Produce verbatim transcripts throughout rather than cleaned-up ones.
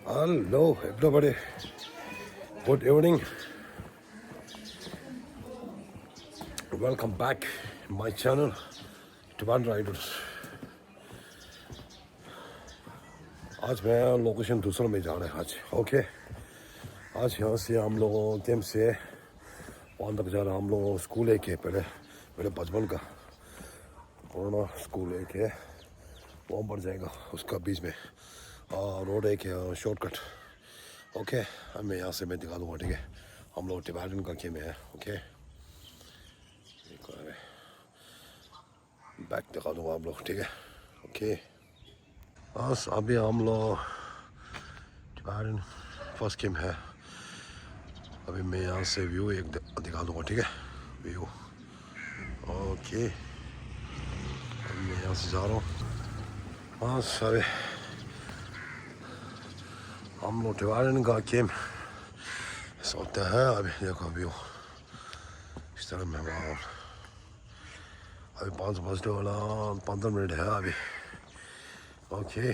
Hello, everybody. Good evening. Welcome back my channel, Tibetan Riders. आज मैं लोकेशन दूसरा में जा रहे हैं आज। ओके, आज यहाँ से हम लोग कैंप से वहाँ तक जा रहे हैं। हम लोग स्कूल है के पहले, मेरे बचपन का पुराना स्कूल है के वहाँ पर जाएगा, उसका बीच में आ, रोड है क्या शॉर्टकट। ओके, अब मैं यहाँ से मैं दिखा दूंगा, ठीक है। हम लोग टिबेटन का कैंप है। ओके, एक और है। बैक दिखा दूंगा आप लोग, ठीक है। ओके, बस अभी हम लोग टिबेटन फर्स्ट कैंप है। अभी मैं यहाँ से व्यू एक दि- दिखा दूंगा, ठीक है। व्यू। ओके, अभी मैं यहाँ से जा रहा हूँ। बस अभी हम लोग टिबेटन का कैंप सोते हैं। अभी देखो व्यू इस तरह में माहौल। अभी पाँच बजने वाला, पन्द्रह मिनट है अभी। ओके,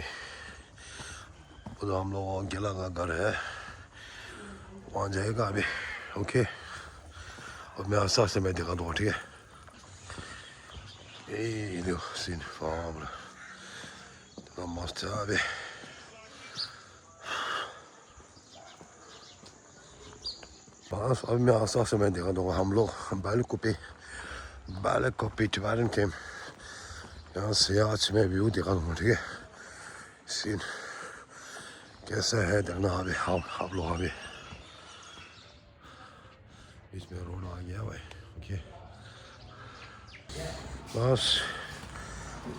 उधर हम लोग गेला का घर है, वहाँ जाएगा अभी। ओके, और मैं आस्ते आस्ते मैं दिखा दूँगा, ठीक है। ए देखो सीन फार्म इतना मस्त है अभी। बस अभी मैं आस्ते आस्ते मैं दिखा दूंगा। हम लोग बैलकुपी, बैलकुपी टिबेटन कैंप यहाँ से आज मैं व्यू दिखा दूंगा, ठीक है। सीन कैसा है देखना अभी। हम आप लोग अभी बीच में रोड आ गया भाई। ओके, बस।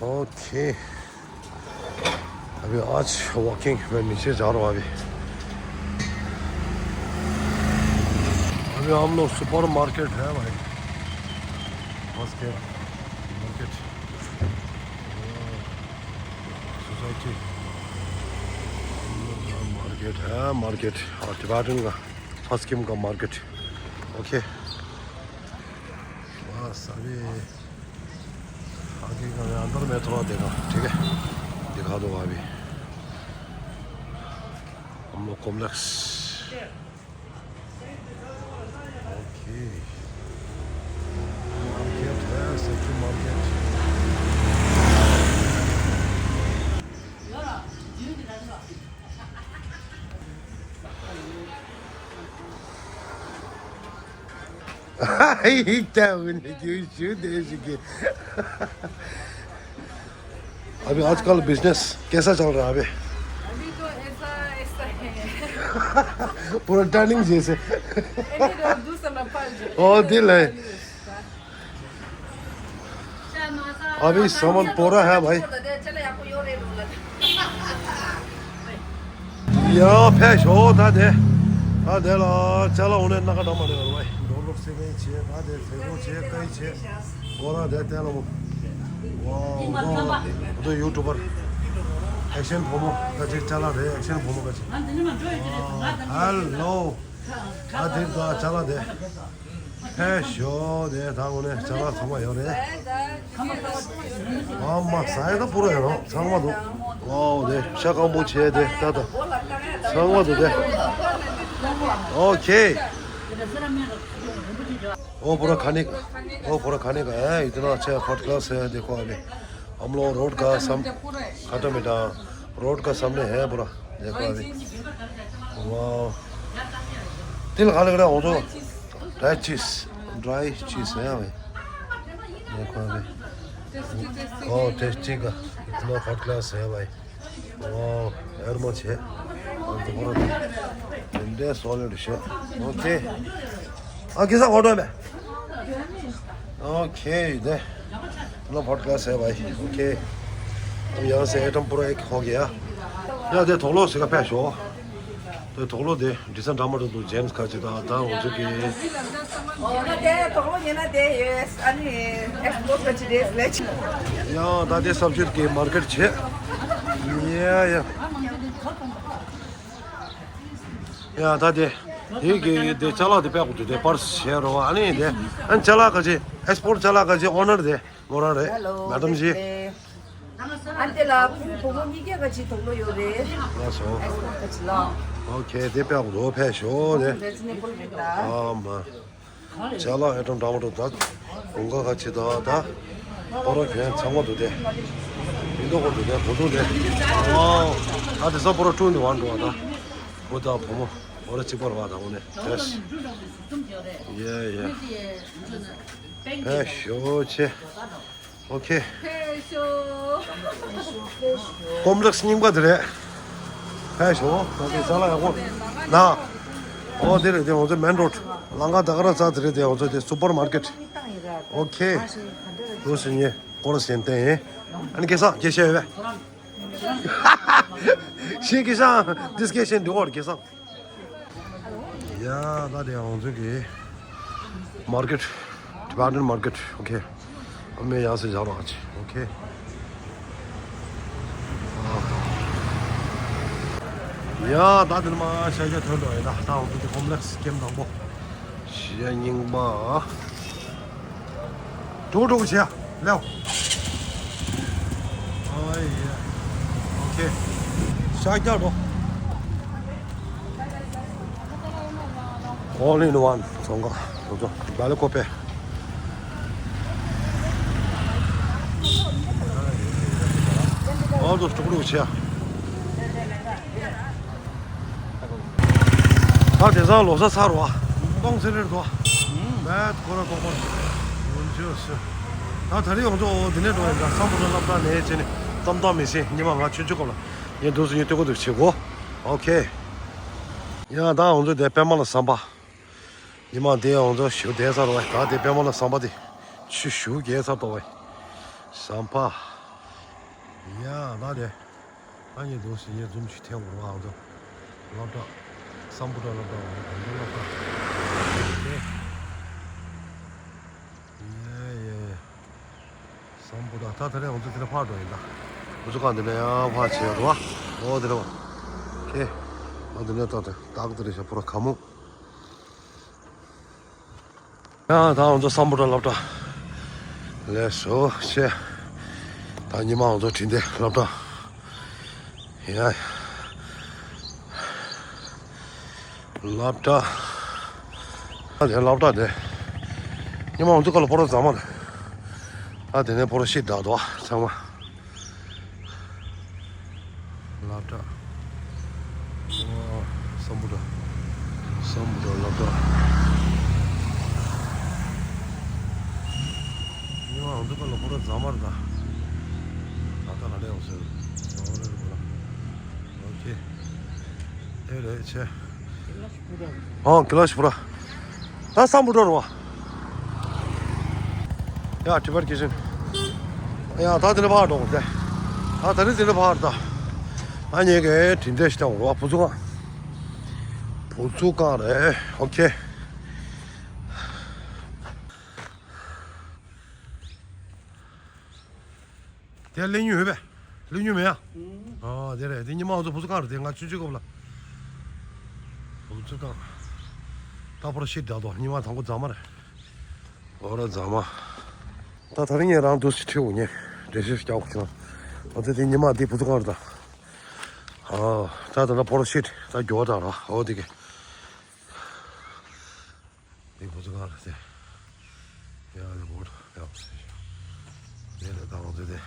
ओके, अभी आज वॉकिंग में नीचे जा रहा हूँ अभी। अभी हम लोग सुपर मार्केट है भाई, बस के मार्केट, सोसाइटी मार्केट है, मार्केट और टिबेटन का फर्स्ट कैंप का मार्केट। ओके, बस अभी आगे का मैं अंदर में थोड़ा देखा, ठीक है, दिखा दो अभी। हम लोग कॉम्प्लेक्स। ओके, मार्केट है, सब्जी मार्केट। अभी आजकल बिजनेस कैसा चल रहा है अभी? अभी तो ऐसा ऐसा है। पूरा टर्निंग जैसे। अभी तो दूसरा पाल जो ओ दिल है। अभी सामान पूरा है भाई। या ཕྱིར་ཤོག་ད་དེ། ད་དེ་ལ་ཅ་ལག་འོ་ནས་སྣ་ཁ་འདྲ་མ་འདྲ་ཡོད་རེད་བ། ཌོ་ལར་སེ་ཝིང་བྱས། ད་དེ་ཟས་གོ་བྱས། ཀའི་བྱས། སྒོ་ར་དེ་བསྟན་ལ་མོ། ཝའོ་ཝའོ། ད་ཡུ་ཊུ་བར་ཨེག་ཤན་བུ་མོ་ཁ་ཅིག་ཅ་ལག་རེད། ཨེག་ཤན་བུ་མོ་ཁ་ཅིག་ཧེ་ལོ། ད་དེ་ད་ཅ་ལག་དེ། ཕྱིར་ཤོག་དེ་ད་འོ་ནས་ཅ་ལག་ཚང་མ་ཡོད་རེད། ཨ་མ་ཟ་ཡ་ད་པུ་ར་ཡོད་རེད། ཚང་མ་འདུག་ཝའོ་དེ་ཤ་སྐམ་པོ་བྱས་དེ་ད་ད་ཚང་མ་འདུག་དེ། ཨོ་ཁེ། वो पूरा खाने का, वो पूरा खाने का है। इतना अच्छा है, फर्स्ट क्लास है। देखो अभी हम लोग रोड का सम-, खत्म बेटा, रोड का सामने है पूरा। देखो अभी, वाह, तिल खा लग रहा हो तो ड्राई चीज, ड्राई चीज है भाई। देखो अभी, ओ टेस्टी का, इतना फर्स्ट क्लास है भाई। ཨོ། ཨེར་མོ་ཆེ། ཨ་ཏི་ཧོ་ར་ཏི། དེ་འདྲའི་སོ་ལེ་རུ་ཤོད། ཨོ་ཁེ། ཨ་ཁེ་ས་ཧོ་ཏོ་མེ། ཨོ་ཁེ་དེ། ལོ་ཕོར་ཀ་ལ་སེ་བའི། ཨོ་ཁེ། ཡང་སེ་ཨེ་ཏམ་པུ་ར་ཨེ་ཁེ་ཧོ་གེ་ཡ། ཡ་དེ་དོག་ལོ་སི་ཀ་ཕེ་ཤོ། དེ་དོག་ལོ་དེ་ཌི་སན་འདྲ་མ་འདྲ་འདུག་ཇེམ་སི་ཁ་ཅིག་དང་ད་འོ་ཚོད་ཀྱི། ཡིན་ན་དེ་དོག་ལོ་ཡིན་ན་དེ་ཡོད། ཨ་ནི་ཨེག་སི་པོ་ཊི་ཁ་ཅིག་རེད་ལས་ཅི། ཡང་ད་དེ་སབ་ཇེག་གི་མར་ཀེ་ཊི་བྱེད། ཡ་ཡ། ཡ་ད་དེ། དེ་གི་དེ་ཅ་ལག་དེ་དཔེ་གོ་དུས་དེ་པར་བྱེད་རོགས། ཨ་ནི་དེ་ཨ་ནི་ཅ་ལག་ག་ཅི་ཨེག་སི་པོ་ཊི་ཅ་ལག་ག་ཅི་ཨོ་ནར་དེ་ངོ་རང་རེད། Hello, མེ་ཌམ་ཇི། Namaste. ཨ་ནི་དེ་ལ་བུ་མོ་གཉིས་ཀ་ག་ཅིག་དོགས་པ་ཡོད་རེད། ལགས་སོ། ཨེག་སི་པོར་ཊི་ག་ཅིག་ལ། ཨོ་ཁེ། དེ་དཔེ་ཡག་པོ་འདུག་ཕེབས་ཤོག་ནས། རེ་ཛི་ནེ་བལ་རེད་ད། ཨ་མ། ཅ་ལག་ཨེ་ཏོམ་འདྲ་མོ་འདུག་ད་དགུན་ཁ་ག་ཅིག་ད་ད། སྤོ་རོ་གྱོན་ཚང་མ་འདུག་དེ། མི་འདུག་གོ་འདུག་དེ་བུ་ཐུང་དེ། ཨོ། ད་དེ་ས་སྤོ་རོ་ཀྲུང་དུ་བང་འགྲོ་བ་ད། བུ་དང་བུ་མོ་སྤོ་རོ་གཅིག་པ་རེད་བ་ད་འོ་ནས་ཕེབས། ཡེ་ཡེ། ཕེབས་ཤོག་ཆེ། ཨོ་ཁེ། ཀོམ་པ་ལེགས་རྙིང་པ་དེ་རེད། ཕེབས་ཤོག་ད་དེ་ཅ་ལག་ཡག་པོ། ན། ཨོ་དེ་རེད་དེ་ང་ཚོ་མེན་རོ་ཌི། ལམ་ཁ་ད་ག་རང་ཚ་དེ་རེད་དེ་ང་ཚོ་དེ་སུ་པར་མར་ཀེ་ཊི། ཨོ་ཁེ། ལུགས་སྲོལ་ཉེ་སྐོར་ཞེན་ཏེ། ཨ་ནི་སྐལ་བཟང་སྐད་ཆ་ཡོད་པས། ཞེས་སྐལ་བཟང་འདི་སྐད་ཆ་འདི་འོར་སྐལ་བཟང་། ཡ་ད་དེ་ང་ཚོ་གི་མར་ཀེ་ཊི། ཊི་བེ་ཊན་མར་ཀེ་ཊི། ཨོ་ཁེ། ཨ་མའི་ཡང་སེ་བཞག་རོགས་ཨ་ཅེ། ཨོ་ཁེ། ཡ་ད་དེ་ནས་མར་ཤར་རྒྱག་ཐོན་འགྲོ་ཡིན་ད། ད་ང་ཚོ་གི་ཀོམ་པ་ལེགས་ཀེམ་དང་པོ། གཞི་རྙིང་པ། འགྲོ་འགྲོ་བྱེད་ཡ། ལེའོ། ཨ་ཡེ། ཨོ་ཁེ། ཤར་རྒྱག་འགྲོ། All in one ཚོང་ཁང་། ཚོང་ཁང་། བལ་ཀོ་པེ། ཨོ་དོ་འགྲོ་འགྲོ་བྱེད་ཡ། ད་དེང་སང་ལོ་གསར་ཚར་བ། སྟོང་ཚེ་རེར་དོ། མེད་ཁོ་ར་ཀོ་ཀོ། ཡོན་ཅོ་སི། ད་ད་རེས་ཡོང་ཚོ་འོ་འདི་ནས་འགྲོ་ཡིན་ད། སམ་བྷོ་ཊ་སློབ་གྲྭ་ནས་བྱས་ནས་རྩམ་ཐང་མི་སེ་ཉི་མ་ང་ཆུང་ཆུང་སྐབས་ལ་ངས་འདུག་སེ་ངས་ལྟོ་གོས་འདུག་བྱེད་གོ། ཨོ་ཁེ། ཡ་ད་ཡོང་ཚོ་དེ་པད་མ་ལ་ཟམ་པ། ཉི་མ་དེ་ཡོང་ཚོ་ཞུ་བསྡད་ཚར་བ། ད་དེ་པད་མ་ལ་ཟམ་པ་དེ་ཆུ་ཞུ་རྒྱས་ཚར་ཏོ་བ། ཟམ་པ། ཡ་ད་དེ། ཨ་ནི་དུ་ཞིག་ཡེ་འཛུམ་ཞིག་འཐེན་འོར་བ་ཨང་དུ། སློབ་གྲྭ། སམ་བྷོ་ཊ་སློབ་གྲྭ་འོང་ཨང་དུ་སློབ་གྲྭ། ཡེ་ཡེ། སམ་བྷོ་ཊ་ད་དེ་རིང་ང་ཚོ་དེ་ལ་ཕར་འགྲོ་ཡིན་ད། འུ་ཚོ་གང་དེ་ལ་ཡང་ཕར་བྱེད་རོ། ཨོ་དེ་རེད་བ། ཁེ། ཨོ་དེ་ནས་ད་ད་ད་ག་དེ་རེད་ཤག་པུ་ར་ཁ་མོ། ཡང་ད་ང་ཚོ་སམ་བྷོ་ཊ་སློབ་གྲྭ་ལས་བཟོ་བྱས། ད་ཉི་མ་ང་ཚོ་བྲིས་འདི་སློབ་གྲྭ། ཡ། སློབ་གྲྭ། ད་དེ་སློབ་གྲྭ་དེ། ཉི་མ་ང་ཚོ་སྐབས་ལ་སྤོ་རོ་རྫ་མ་རེད། ད་དེ་ནས་སྤོ་རོ་ཤིད་འདྲ་འདུག་ཚང་མ། སློབ་གྲྭ། ཨོ། སམ་བྷོ་ཊ། སམ་བྷོ་ཊ་སློབ་གྲྭ། ཉི་མ་ང་ཚོ་སྐབས་ལ་སྤོ་རོ་རྫ་མ་རེད་ད། ད་ལྟ་ལ་ལས་ཡོང་ཟེར། རྫ་མ་རེད་པ་ལ། ཨོ་ཁེ། དེ་རེད་ཆེ། ཨོ་ཀི་ལ་ཤི་པུ་ར། ད་སམ་བྷོ་ཊ་རེད་བ། ཡ་ཊི་བེཊ་ཀི་ཅན། ཡ་ད་དེ་ནས་ཕར་འགྲོ་དགོས་ཏེ། ད་ད་ནི་དེ་ནས་ཕར་ད། ཨ་ཉེ་གེ་དྲིན་དེ་ཤི་ཏང་རོ་བ་བུ་ཚུགས་ཀ་བུ་ཚུགས་ཀ་རེད། ཨོ་ཁེ། དེ་ལས་ཉུང་ཡོད་པས། ལས་ཉུང་མེད་ཨ། ཨ་དེ་རེད། དེ་ཉི་མ་འོ་ཚོ་བུ་ཚུགས་ཀ་རེད། དེ་ང་ཆུང་ཆུང་སྐབས་ལ། བུ་ཚུགས་ཀ། ད་པོ་ར་ཤིད་འདྲ་དོ། ཉི་མ་དང་པོ་རྫ་མ་རེད། ཨོ་ར་རྫ་མ། ད་ད་རིང་ངས་རང་འདུག་སེ་ཁྲིད་འོ་ཉེ། འགྲེལ་བཤད་རྒྱག་དགོས་བྱུང་། ཨོ་ཙི་དེ་ཉི་མ་འདི་བུ་ཚུགས་ཀ་རེད་ད། ཨ། ད་ད་ད་པོ་ར་ཤིད་ད་མགྱོགས་དྲགས་ར་ཨོ་དེ་གི། འདི་བུ་ཚུགས་ཀ་རེད་དེ། ཡ་ལེ་བོ་ཡ། དེ་ལས་ད་ང་ཚོ་དེ།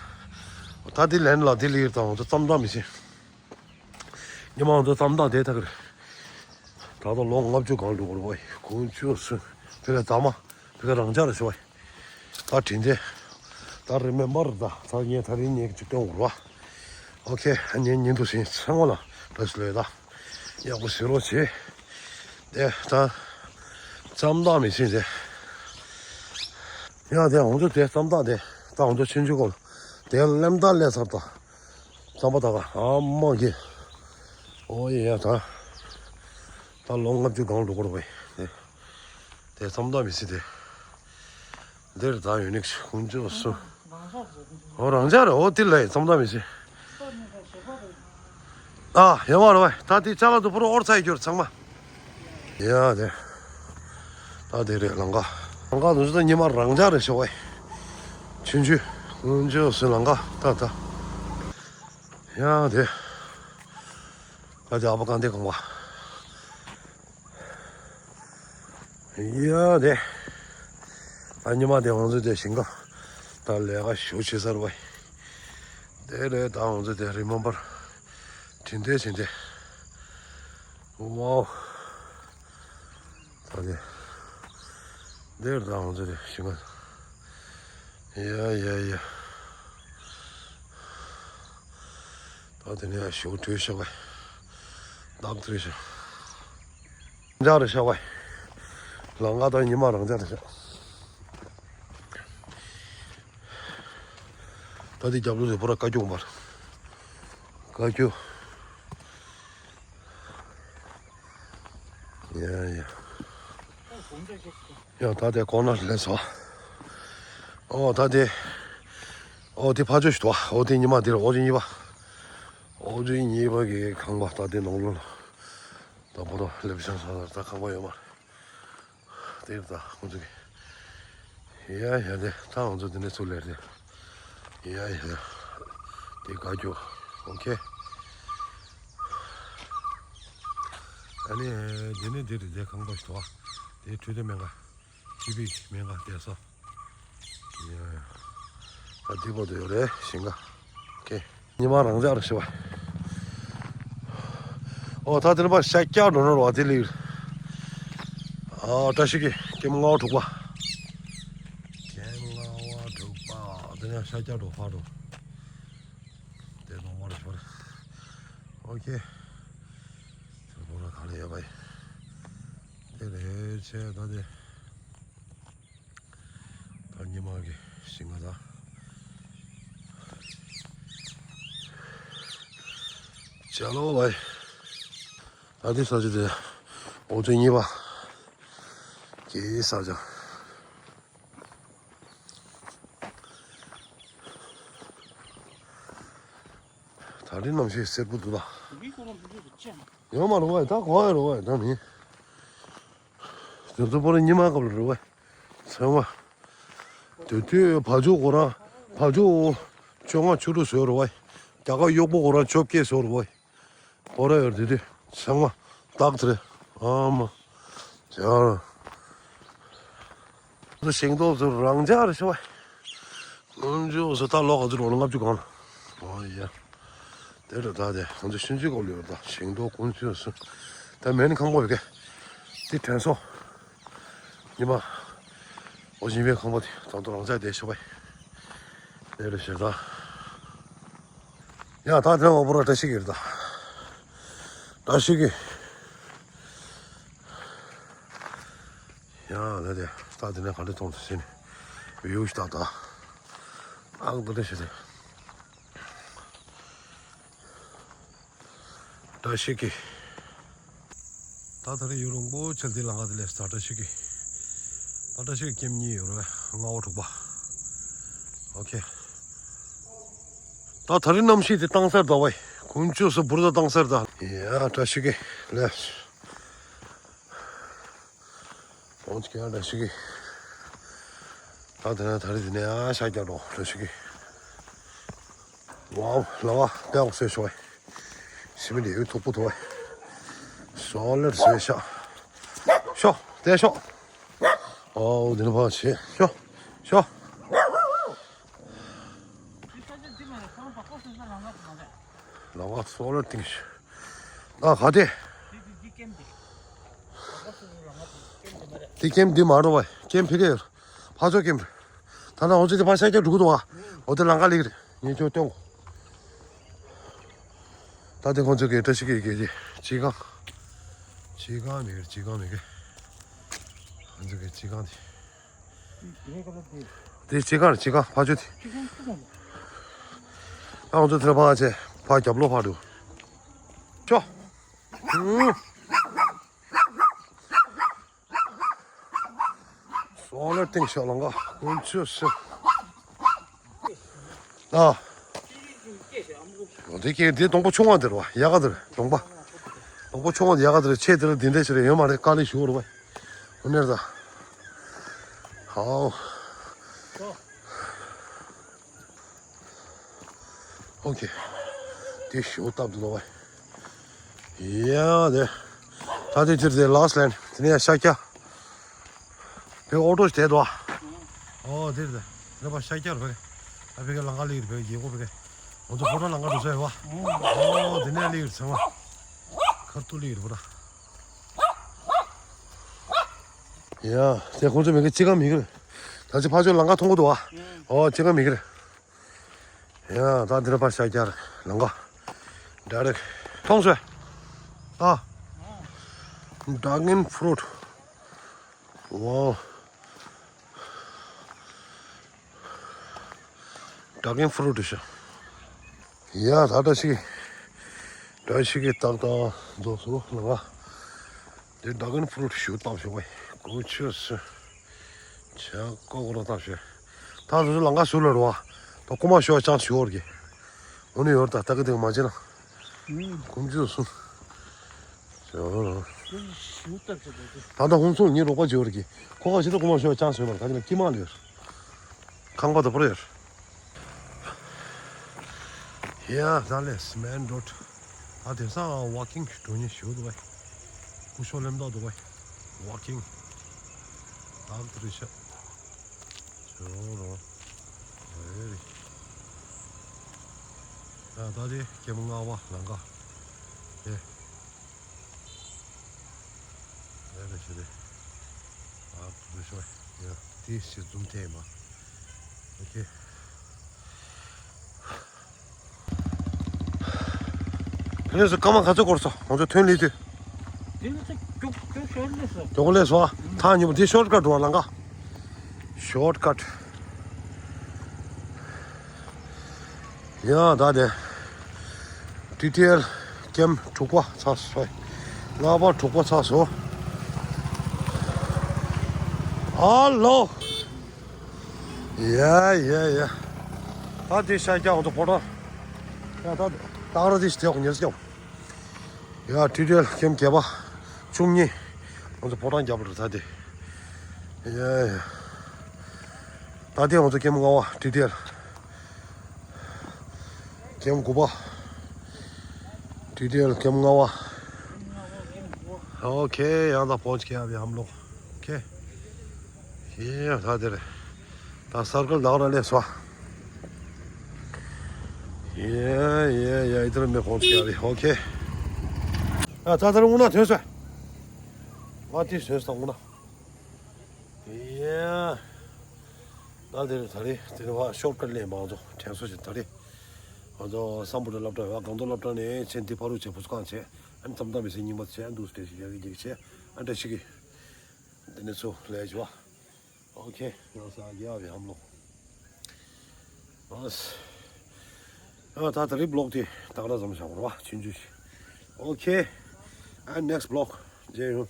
ད་འདི་ལན་ལ་འདི་ལིར་ད་ང་ཚོ་རྩམ་ཐང་མི་ཤེས། ཉི་མ་ང་ཚོ་རྩམ་ཐང་དེ་ཐག་རེད། ད་ལྟ་ལོ་ལྔ་བཅུ་སྒང་འགྲོ་གི་རེད་བ། དགུ་བཅུ་གསུམ། དེ་ལས་རྫ་མ། དེ་ག་རང་འཇགས་རེད་ཤག་བ། ད་དྲིན་དེ། ད་རི་མེམ་བར་ད་ད་ངས་ད་རིང་ངས་ཅིག་སྟོན་འོར་བ། ཨོ་ཁེ། ངས་ཉིན་དུ་ཞིང་ཚང་མ་ལ་བཀྲ་ཤིས་བདེ་ལེགས་ད། ཡག་པོ་ཞིག་རོགས་བྱེད། དེ་ད། རྩམ་ཐང་མི་ཤེས་དེ། ཡ་དེ་ང་ཚོ་དེ་རྩམ་ཐང་དེ་ད་ང་ཚོ་ཆུང་ཆུང་སྐབས་ལ་དེ་ལམ་ད་ལས་ཚར་ད། རྩམ་པ་ད་ག་ཨ་མ་གི། ཨོ་ཡ་ཡ་ད། ད་ལོ་ལྔ་བཅུ་སྒང་འགྲོ་གི་རེད་བ། དེ་རྩམ་ཐང་མི་ཤེས་དེ། འདིར་ད་ཡོད་ནི་ཀུན་སྤྱོད་སུ། ཨོ་རང་ཅག་རེད། ཨོ་དེ་ལས་རྩམ་ཐང་མི་ཤེས། ཨ་ཡོད་མ་རེད་བ། ད་དེ་ཅ་ལག་དུ་པོ་ར་ཨོར་ཚ་གྱུར་ཚང་མ། ཡ་དེ། ད་དེ་རེད་ལམ་ཁ། ལམ་ཁ་དུ་ཚོ་ད་ཉི་མ་རང་ཅག་རེད་ཤག་བ། ཆུང་ཆུང་ཀུན་སྤྱོད་སུ་ལམ་ཁ་ད་ད། ཡ་དེ། ཁ་ཅིག་ཨ་ཕ་གང་དེ་གང་བ། ཡ་དེ། ཨ་ཉི་མ་དེ་ང་ཚོ་དེ་ཞིང་ཁ། ད་ལས་ཀ་ཞུ་བྱེད་ས་རེད་བ། དེ་རེད། ད་ང་ཚོ་དེ་རི་མོ་པར། དྲིན་དེ་བྱིན་དེ། ཝའོ། ད་དེ། འདིར་ད་ང་ཚོ་དེ་ཞིང་ཁ། ཡ་ཡ་ཡ། ད་དེ་ནས་ཞོ་བྲོས་ཤག་བས། བདག་བྲོས་ཤག་འཇག་རེ་ཤག་བས། ལང་ཀ་ད་ཉི་མ་རང་འཇག་རེ་ཤག་ད་དེ་རྒྱབ་ལོགས་ལས་པོ་ར་བཀའ་སྐྱོང་བར། བཀའ་སྐྱོང་། ཡ་ཡ། ཡང་ད་དེ་གོང་ན་སླེབས་སོང་། ཨོ་ད་དེ། ཨོ་དེ་ཕ་ཇོ་ཞིག་འདུག་ཨོ་དེ་ཉི་མ་དེ་རེད། ཨོ་དེ་གཉིས་པ། ཨོ་དེ་གཉིས་པ་གི་ཁང་པ་ད་དེ་ནང་ལོགས་ལ། ད་བོ་རོ་སླེབས་ཤག་ས་ད་ཁང་པ་ཡོད་མ་རེད། དེ་ད་ཁོང་ཚོ་གི། ཡ་ཡ་དེ་ད་ང་ཚོ་དེ་ནས་ཚུར་སླེབས་དེ། ཡ་ཡ། དེ་བཀའ་སྐྱོང་། ཨོ་ཁེ། ཨ་ནི། དེ་ནི་དེ་རེད། དེ་ཁང་པ་ཞིག་འདུག་དེ་འཕྲོད་དེ་མེད་ག་ཅི་བིག་མེད་ག་དེ་སོ། ཡ་ཡ། ད་དེ་བར་དུ་ཡོད་རེད་ཞིང་ཁ། ཨོ་ཁེ། ཉི་མ་རང་འཇགས་རེད་ཤག་བ། ཨོ་ད་དེ་ནས་ཕར་ཤར་རྒྱག་འགྲོ་ན་རོ་བ་དེ་ལིར། ཨ་བཀྲ་ཤིས་ཀྱི་ཀེམ་ལྔ་པ་དྲུག་པ། ཀེམ་ལྔ་པ་དྲུག་པ། དེ་ནས་ཤར་རྒྱག་འགྲོ་ཕར་འགྲོ། དེ་ནོ་མོ་རེ་ཤོར། ཨོ་ཁེ། དེ་ལོ་ལ་ག་ལ་ཡོད་པ་ཡིན། དེ་རེད་ཆེ་ད་དེ། ད་ཉི་མ་གི་ཞིང་ཁ་ད། ཅ་ལོ་བའི། ད་དེ་ས་ཆ་དེ། ཨོ་ཙི་གཉིས་པ། ཀྱི་ས་ཆ། ད་རིང་གནམ་གཤིས་སེར་པོ་འདུག་ད། ཡོད་མ་རུང་བ་ད་གོ་ཡ་རུང་བ་ད་མིན། དེ་ཚོ་པོ་ར་ཉི་མ་སྐབས་ལ་རུང་བ། ཚང་མ། དེ་དུས་བ་ཕྱུགས་ཁོ་རང་། བ་ཕྱུགས། བཅོ་ལྔ་བཅུ་དྲུག་བཟོས་རུང་བ། རྒྱ་གར་གཡོག་པོ་ཁོ་རང་བཅོ་བརྒྱད་བཟོས་རུང་བ། པོ་ར་ཡོད་དེ་དུས་ཚང་མ་བདག་དེ་རེད། ཨ་མ། ཡ། ཤིང་ཏོག་ཚོ་རང་འཇགས་རེད་ཤི་བ། དཀོན་མཆོག་གསུམ། ད་ལོ་ག་ཚོད་འགྲོ་ལ་ལྔ་བཅུ་གང་ལ། ཨོ་ཡ། དེ་རེད་ད་དེ་ང་ཚོ་ཤིང་ཆུ་གོ་ལུས་རེད་ད། ཤིང་ཏོག་དཀོན་མཆོག་གསུམ། ད་མེན་ཁང་པ་ཡོད་གི་དེ་དྲན་སོང་། ཉི་མ། ཨོ་ཞིང་པའི་ཁང་པ་དེ་ད་དུང་རང་འཇགས་བསྡད་ཤི་བ། དེ་རེད་ཤི་ད། ཡ་ད་དེ་ནས་འོ་པོ་ར་བཀྲ་ཤིས་ཀྱི་རེད་ད། བཀྲ་ཤིས་ཀྱི། ཡ་ད་དེ་ད་དེ་ནས་ག་འདྲ་མཐོང་ཟེར་ནས་བེའུ་ཞིག་ད་ད། ཨག་ད་དེ་ཞིག་དེ། བཀྲ་ཤིས་ཀྱི། ད་ད་རེས་ཡུན་རིང་པོ་ཕྱིན་དེ་ལ་ང་དེ་ལས་ད་བཀྲ་ཤིས་ཀྱི། ད་བཀྲ་ཤིས་ཀྱི་ཀེམ་གཉིས་ཡོད་རེད། ལྔ་པ་དྲུག་པ། ཨོ་ཁེ། ད་ད་རེས་གནམ་གཤིས་དེ་གཏང་སར་ད་བས། དཀོན་མཆོག་གསུམ་འབུར་ད་གཏང་སར་ད། ཡ་བཀྲ་ཤིས་ཀྱི་ལས། ཨོ་ཁེ་བཀྲ་ཤིས་ཀྱི། ད་དེ་ནས་ད་རེས་དེ་ནས་ཨ་ཤ་རྒྱག་འགྲོ་བཀྲ་ཤིས་ཀྱི། ཝའོ། ལ་བ་དཔེ་ཡག་སོས་ཤོག་ཨེ། ཞི་མི་འདི་ཡོད་ཐུག་པོ་ཐུག་ཨེ། སོ་ལེར་སོས་ཤག་ཤོག་དེ་ཤོག་ཨོ་འདི་ནས་ཕར་བྱེད་ཤོག་ཤོག་ལ་བ་སོ་ལེར་ཏིང་ཤོག་ཨ་ག་དེ། འདི་ཀེམ་འདི་མ་རེད་བ། ཀེམ་ཕི་གེ་ཡོད། ཕ་ཚོ་ཀེམ་རེད། ད་ལྟ་ང་ཚོ་དེ་ཕར་ཤར་རྒྱག་འགྲོ་གི་འདུག་བ། འོ་དེ་ལམ་ཁ་སླེབས་རེད། ངས་ཁྱོད་སྟོན་གོ། ད་དེ་ཁོང་ཚོ་གི་བཀྲ་ཤིས་ཀྱི་གི་ཅི་ཅི་གང་། ཅི་གང་མེད་གི་ཅི་གང་མེད་གི་ཁོང་ཚོ་གི་ཅི་གང་དེ། དེ་ཅི་གང་རེད་ཅི་གང་ཕ་ཆོས་དེ། ད་ཁོང་ཚོ་དེ་ཕར་ཆེ་ཕར་རྒྱབ་ལོགས་ཕར་འགྲོ། ཅོ། སོ་ལར་ཏིང་ཤོག་ལང་ཀ་དཀོན་མཆོག་གསུམ། ཨ། འདི་ཀྱེ་འདི་སྡོང་པོ་ཆུང་བ་འདི་རེད་བ། ཡག་ག་འདི་རེད་སྡོང་པ། སྡོང་པོ་ཆུང་བ་འདི་ཡག་ག་འདི་རེད། ཆེ་འདི་ལ་འདི་འདྲ་ཞིག་རེད་ཡོད་མ་རེད། དཀའ་ལས་ཞུ་བ་རེད་བ། འོ་ནས་ད། ཧའོ། ཨོ་ཁེ། དེ་ཞོ་བཏབ་འདུག་བ། ཡ་དེ། ད་དེ་དེར་དེ་ལཱ་སི་ལེན་དེ་ནས་ཤཱཀྱ། བོད་ཨོ་ཊོ་ཞིག་བསྡད་འདུག་བ། ཨོ་དེར་དེ། རེད་པ། ཤཱཀྱ་རེད་པ། ཨ་ཕི་ཀའི་ལམ་ཁ་སླེབས་རེད་པ། རྒྱལ་སྒོ་ཕི་ཀའི། ང་ཚོ་ཕོ་བྲང་ལམ་ཁ་འགྲོ་ས་ཡོད་པ། ཨོ་དེ་ནས་སླེབས་རེད་ཚང་མ། ཁ་ཐུག་སླེབས་རེད་པ་ད། ཡ། དེ་ཁོང་ཚོ་མི་གི་ཅི་ག་མི་གི་རེད། ད་ཅི་ཕ་ཆོས་ལམ་ཁ་མཐོང་གི་འདུག་བ། ཨོ་ཅི་ག་མི་གི་རེད། ཡ། ད་འདི་ལ་ཕར་ཤཱཀྱ་རེད་ལམ་ཁ། ཌའི་རེག་མཐོང་སོང་། ཨ། ཌ་ར་གོན་ཕུ་རུཊ། ཝའོ། ཌ་ར་གོན་ཕུ་རུཊ་ཤ། ཡ། ད་བཀྲ་ཤིས། བཀྲ་ཤིས་ཀྱི་རྟགས་དང་རྫོགས་སོ་ལམ་ཁ། དེ་ཌ་ར་གོན་ཕུ་རུཊ་ཞོ་བཏབ་ཤོག་བས། གོ་ཆོད་སོང་། ཆ་ཀོ་ཀོ་ར་བཏབ་ཤོག་ད་སོ་སོ་ལམ་ཁ་ཟུར་ལ་རོ་བ། ད་རྐུ་མ་ཤོར་ཅང་ཞོར་གི། འོ་ནི་ཡོར་ད་ད་གི་དེ་མ་བྱེད་ན། ཀུམ་ཅུ་སུ། ཞོར་རོ། ད་ད་ཧུང་སུང་ཉི་རོགས་པ་ཇོར་གི། ཁོ་ཁ་ཤི་ད་རྐུ་མ་ཤོར་ཅང་ཞོར་མ་ད་གི་ན་ཀི་མ་ལ་ཡོར། ཁང་པ་དུ་པར་ཡོད། ཡ་ཟ་ལེ་སི་མེན་རོད། ཨ་དེང་སང་ཝོག་ཀིང་འགྲོ་ཉེ་ཞུ་འདུག་བས། སྐུ་ཞོགས་ལེམ་ཏོག་འདུག་བས། ཝོག་ཀིང་། ཨ་དུ་རི་ཤ། ཞོ་རོ། ཨེ་རི། ཨ་ད་དེ་ཀེམ་ལྔ་པ་ལམ་ཁ། ཨེ། ཨེ་རི་ཤ་རེ། ཨ་དུ་རི་ཤ་ཡ། དེ་ཞིག་འཛུམ་ཐེངས་མ། ཨོ་ཁེ། ཕ་ནས་སུ་སྐར་མ་ག་ཚོད་འགོར་སོང་། ང་ཚོ་ཐོན་ལེ་དུས། དེ་ནི་ཚེ་ཀྱོག་ཀྱོག་ཤོར་ལེ་སོང་། ཀྱོག་ལེ་སོང་། ཐག་ཉེ་པོ་དེ་ཤོར་ཀ་འགྲོ་བ་ལམ་ཁ། ཤོར་ཀ། ཡ་ད་དེ། ཊི་ཊི་ཨེལ་ཀེམ་དྲུག་པ་ཚར་སོང་། ལྔ་པ་དྲུག་པ་ཚར་སོང་། ཨ་ལོ། ཡ་ཡ་ཡ། ད་དེ་ཤཱཀྱ་འོ་ཚོ་ཕོ་བྲང་། ཡ་ད་ད་ར་དེ་ཞིག་དེ་འོག་ཉེར་སྐྱོང་། ཡ་ཊི་ཊི་ཨེལ་ཀེམ་བརྒྱད་པ། བཅུ་གཉིས། འོ་ཚོ་ཕོ་བྲང་རྒྱབ་རུ་ད་དེ། ཡ་ཡ། ད་དེ་འོ་ཚོ་ཀེམ་ལྔ་པ་ཊི་ཊི་ཨེལ། ཀེམ་དགུ་པ། ཊི་ཊི་ཨེལ་ཀེམ་ལྔ་པ། ཨོ་ཁེ། ཡང་ད་ཕོན་ཆ་ཁེ་ཡ་བི་ཧམ་ལོག་ཁེ། ཡེ་ད་དེ་རེད། ད་སར་ཀལ་ད་ག་ར་ལས་སོ། ཡེ་ཡེ་ཡེ་ཨི་དར་མེ་ཕོན་ཆ་ཁེ་ཡ་བི། ཨོ་ཁེ། ཨ་ད་དེ་རེད། དབུ་ན་ཐོན་སོ། ང་དེ་ཐོན་སོང་དབུ་ན། ཡེ། ད་དེ་རེད། ད་རེད། དེ་རེད་བ། ཤོར་ཀ་ལས་མང་ཚོ་དྲན་གསོ་བྱེད། ད་རེད། ང་ཚོ་སམ་བྷོ་ཊ་སློབ་གྲྭ་བ། སྒང་ཏོག་སློབ་གྲྭ་ནས་ཆེན་འདི་ཕ་རུ་ཆེ་བུ་སྐང་ཆེ། ཨན་ཙམ་དང་མི་སེ་རྙིང་པ་ཆེ། ཨན་དུ་སྟེ་ཞིག་ཡ་གི་འགྱིག་ཆེ། ཨན་ཏྲ་ཞིག་གི། དེ་ནས་ཚུ་ལས་བྱེད་བ། ཨོ་ཁེ། ཡང་ས་རྒྱ་བའི་ཧམ་ལོ། ཨ་ད་ད་རེད། བི་ལོག་དེ་ད་ག་ར་ཙམ་བཞག་པ་རེད་བ། ཆུང་ཆུང་ཞིག་ཨོ་ཁེ། ཨན་ནེག་སི་བི་ལོག་མཇལ་ཡོང་།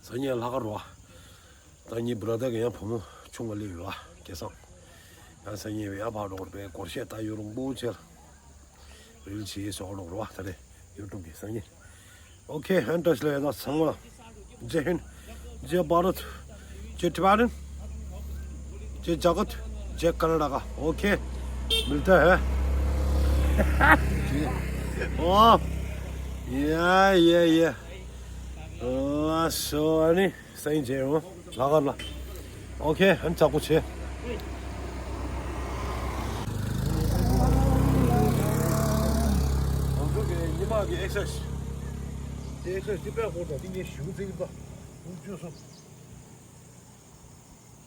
སང་ཉིན་ལྷག་དཀར་རོ། ད་ངའི་བྷི་ར་དར་གི་ཡང་བུ་མོ་ཆུང་བ་སླེབས་ཡོད་ཨ། སྐལ་བཟང་། ཡང་སང་ཉིན་བའི་ཨ་ཕ་འགྲོ་བར་པའི་སྒོར་གཞས་ད་ཡོད་རུང་པོ་ཆེར། རིལ་ཆེ་སོགས་འགྲོ་རོ། ད་རེ་ཡུ་ཊུབ་གི་སང་ཉིན། ཨོ་ཁེ། ཧན་ཏྲ་ཤི་ལ་ཡ་ད་ཚང་མ། ཇེ་ཧིན། ཇེ་བྷ་རད། ཇེ་ཊི་བྷ་ཊན། ཇེ་ཇ་གཏ། ཇེ་ཀར་ནཱ་ཊ་ཀ། ཨོ་ཁེ། མིལ་ཏ་ཧེ། ཨོ། ཡ་ཡ་ཡ། ལ་སོ་ཨ་ནི་སེང་ཇེ་ཨོ་ལ་གར་ལ། ཨོ་ཁེ། ཧན་ཚ་པོ་ཆེ། ང་ཚོ་གི་ཉི་མ་གི་ཨེག་སར་སའིཛ། ཨེག་སར་སའིཛ་དེ་དཔེ་ཧོ་ད་དེ་ངས་ཞུ་ཚིག་པ། ཀུན་སྤྱོད་སོ།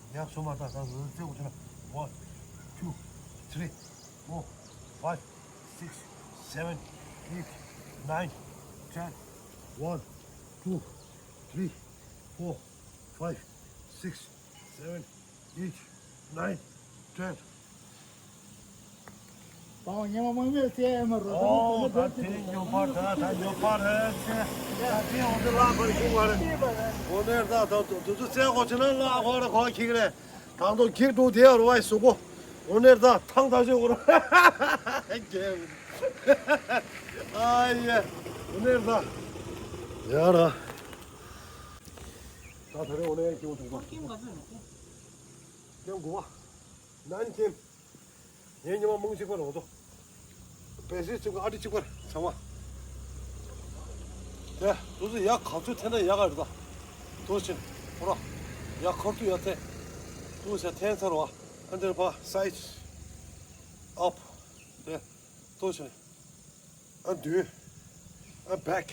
ཡག་སོ་མ་ད་ད་ཟོ་རྩེ་གོ་ཆ་ན། One, two, three, four, five, six, seven, eight, nine, ten. One, two, three, four, five, six, seven, eight, nine, ten. ད་ཉི་མ་མང་མེད་ཟེར་ཨེ་མ་རོ། ཨོ་ད་དེ་ཉོ་པ་ད་ད་ཉོ་པ་རེད་ཟེར། ད་དེ་འོ་དེ་ལ་ཁོ་ཤིང་བ་རེད། འོ་ནས་ད་ད་དུ་དུ་ཚོ་རྩེ་གོ་ཆ་ན་ལ་ཁོ་ར་ཁོ་ཁྱི་རེད། དང་ཐོག་ཁྱི་འགྲོ་དེ་རུ་བའི་སུ་གོ། འོ་ནས་ད་ཐང་ད་ཞོ་གོ་ར། ཨ་ཡེ། འོ་ནས་ད། ཡ་ར། ད་ད་རེ་འོ་ནས་ཁྱི་འོ་ཐུག་པ། ཁྱི་འགོ་བ། ནན་ཁྱི། ངའི་ཉི་མ་མང་གཅིག་པ་རང་ཚོ། བེ་སི་གཅིག་པ་ཨ་ཏི་གཅིག་པ་ཚང་མ། དེ་དུས་ཚོད་ཡག་ག་ཚོད་འཐེན་ན་ཡག་ག་རེད་ད། དུས་ཆེན་ཁོ་ར་ཡག་ཁར་དུ་ཡག་འཐེན། དུས་ཆེན་འཐེན་ཚར་བ། ཨ་འདིར་ཕ་སའི་ཌི་ཨབ། དེ་དུས་ཆེན། ཨ་མདུན། ཨ་བེག།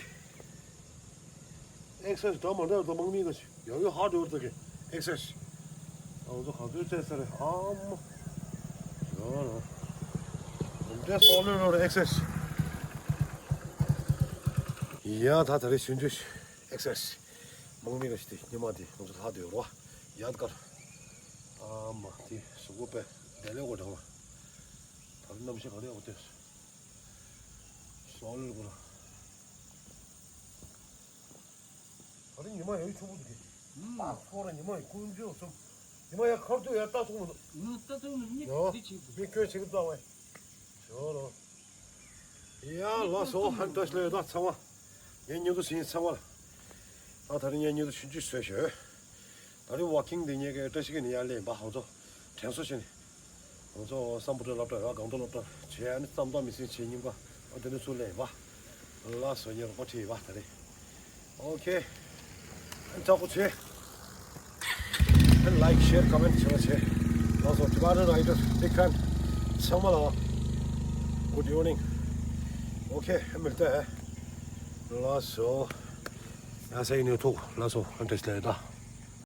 ཨེག་སར་སའི་ཛི་འདྲ་མ་འདྲ་དང་དམག་མི་ག་ཞིག་ཡང་ཡང་ཧར་ཌི་ཝརཀ་དག་གི་ཨེག་སར་སའི་ཛི། ཨ་ང་ཚོ་ག་ཚོད་བཙལ་ས་རེད་ཨ་མ། ཡང་རང་། འདྲ་སོགས་ལོས་ལོས་ཨེག་སར་སའི་ཛི། ཡ་ད་ད་རེས་ཆུང་ཆུང་ཨེག་སར་སའི་ཛི། དམག་མི་ག་ཞིག་དེ་ཉི་མ་དེ་ང་ཚོ་ལྷག་དེ་ཡོད་རོ། ཡ་ད་གར། ཨ་མ་དེ་གཟུགས་པོ་པས་བདེ་ལེགས་གོ་དྲང་བ། ད་རེས་གནམ་གཤིས་ག་རེ་ཡག་པོ་སྟེ། སོགས་ལོས་གོ་ར། ད་རིང་ཉི་མ་ཡང་ཆུང་པོ་འདུག་གི། ཨུམ། ད་ཚོ་ར་ཉི་མ་ཡང་དཀོན་མཆོག་གསུམ། ཉི་མ་ཡང་ཁར་ཚོ་ཡང་ལྟ་ཐུབ་མི་འདུག་ཨུམ། ལྟ་ཐུབ་མི་འདུག་ཡོ། འདི་ཆེ་གི་མི་སྐྱོན་ཆེ་གི་རྩ་བས། ཞོ་རོ། ཡ་ལགས་སོ་ཧན་ཏོས་ལོས་ད་ཚང་མ། ངའི་ཉིན་ཐོ་ཞིག་ཚང་མ་ལ། ད་ད་རིང་ངའི་ཉིན་ཐོ་ཆུང་ཆུང་བཟོས་ཞོ། ད་རིང་ཝོག་ཀིང་འདི་ངས་ཀྱི་བཀྲ་ཤིས་ཀྱི་ནི་ཡར་ལེན་པ་ཧང་ཚོ། དྲན་གསོ་བྱས་ནས། ང་ཚོ་སམ་བྷོ་ཊ་སློབ་གྲྭ་ར་སྒང་ཏོག་སློབ་གྲྭ་བྱས་ཨ་ནི་རྩམ་ཐང་མི་སེང་བྱས་རྙིང་པ་ཨ་དེ་ནི་ཚུར་ལེན་པ། ལགས་སོ་ཉེ་རོགས་པ་ཁྲིད་པ་ད་རེད། ཨོ་ཁེ། ཨ་ནི་ཚ་པོ་བྱས། ཨ་ནི་ལའིཀ་ཤེར་ཀོ་མེན་ཊི་བྱས་པ་བྱས། ལགས་སོ་ཊི་བེ་ཊན་རའི་ཌར་བིག་ཕེན་ཚང་མ་ལ། གུཌ་ཨིབ་ནིང་། ཨོ་ཁེ་ཨ་མི་ལྟ། ལགས་སོ། ཡ་སའི་ནས་ཐུག་ལགས་སོ་ཨ་འདྲ་ཞིག་ལས་ད།